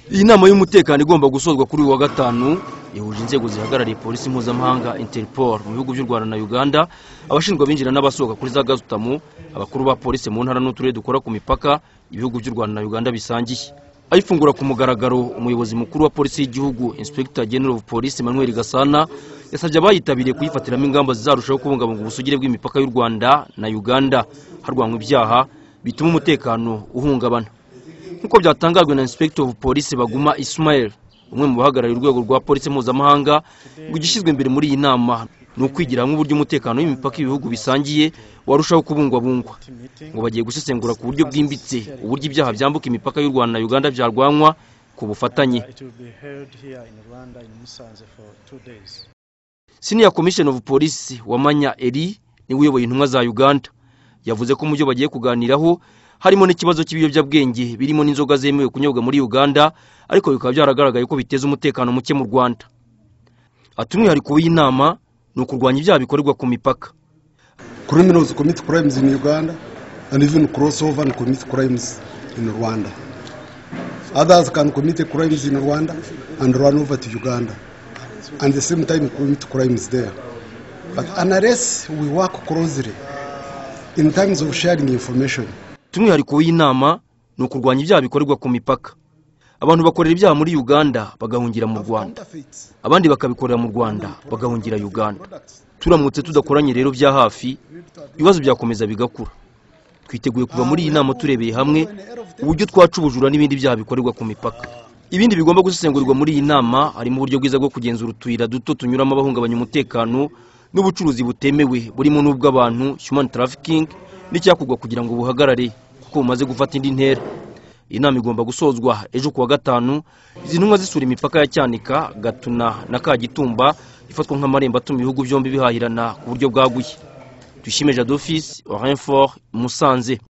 Iyi nama y'umutekano igomba gusozwa kuri uyu wa gatanu ihuje inzego zihagarariye polisi mpuzamahanga Interpol mu bihugu by'u Rwanda na Uganda, abashinzwe abinjira n'abasohoka kuri za gasutamo, abakuru ba polisi mu ntara n'uturere dukora ku mipaka ibihugu by'u Rwanda na Uganda bisangiye. Ayifungura ku mugaragaro, umuyobozi mukuru wa polisi y'igihugu, Inspector General of Police Emmanuel Gasana, yasabye abayitabiriye kuyifatiramo ingamba zizarushaho kubungabunga ubusugire bw'imipaka y'u Rwanda na Uganda, harwanywa ibyaha bituma umutekano uhungabana. Nk'uko byatangajwe na Inspector of Police Baguma Ismail, umwe mu bahagarariye urwego rwa polisi mpuzamahanga, ngo igishyizwe imbere muri iyi nama ni ukwigira hamwe uburyo umutekano w'imipaka ibihugu bisangiye warushaho kubungwabungwa. Ngo bagiye gusesengura ku buryo bwimbitse uburyo ibyaha byambuka imipaka y'u Rwanda na Uganda byarwanywa ku bufatanye. Senior Commissioner of Police Wamanya Eri niwe uyoboye intumwa za Uganda, yavuze ko mu byo bagiye kuganiraho harimo n'ikibazo cy'ibiyobyabwenge birimo n'inzoga zemewe kunyobwa muri Uganda, ariko bikaba byaragaragaye ko biteza umutekano muke mu Rwanda. Ati umwihariko w'iyi nama ni ukurwanya ibyaha bikorerwa ku mipaka. Criminals commit crimes in Uganda and even cross over and commit crimes in Rwanda. Others can commit crimes in Rwanda and run over to Uganda and the same time commit crimes there. But unless we work closely in terms of sharing information. Umwihariko w'iyi nama ni ukurwanya ibyaha bikorerwa ku mipaka. Abantu bakorera ibyaha muri Uganda bagahungira mu Rwanda, abandi bakabikorera mu Rwanda bagahungira Uganda. Turamutse tudakoranye rero bya hafi, ibibazo byakomeza bigakura. Twiteguye kuva muri iyi nama turebeye hamwe uburyo twaca ubujura n'ibindi byaha bikorerwa ku mipaka. Ibindi bigomba gusesengurirwa muri iyi nama harimo uburyo bwiza bwo kugenzura utuyira duto tunyuramo abahungabanya umutekano n'ubucuruzi butemewe burimo n'ubw'abantu, human trafficking, n'icyakorwa kugira ngo buhagarare kuko bumaze gufata indi ntera. Iyi nama igomba gusozwa ejo kuwa gatanu, izi ntumwa zisura imipaka ya Cyanika, Gatuna na Kagitumba ifatwa nk'amarembo atuma ibihugu byombi bihahirana ku buryo bwaguye. Dushime Jadofis, Orinfor, Musanze.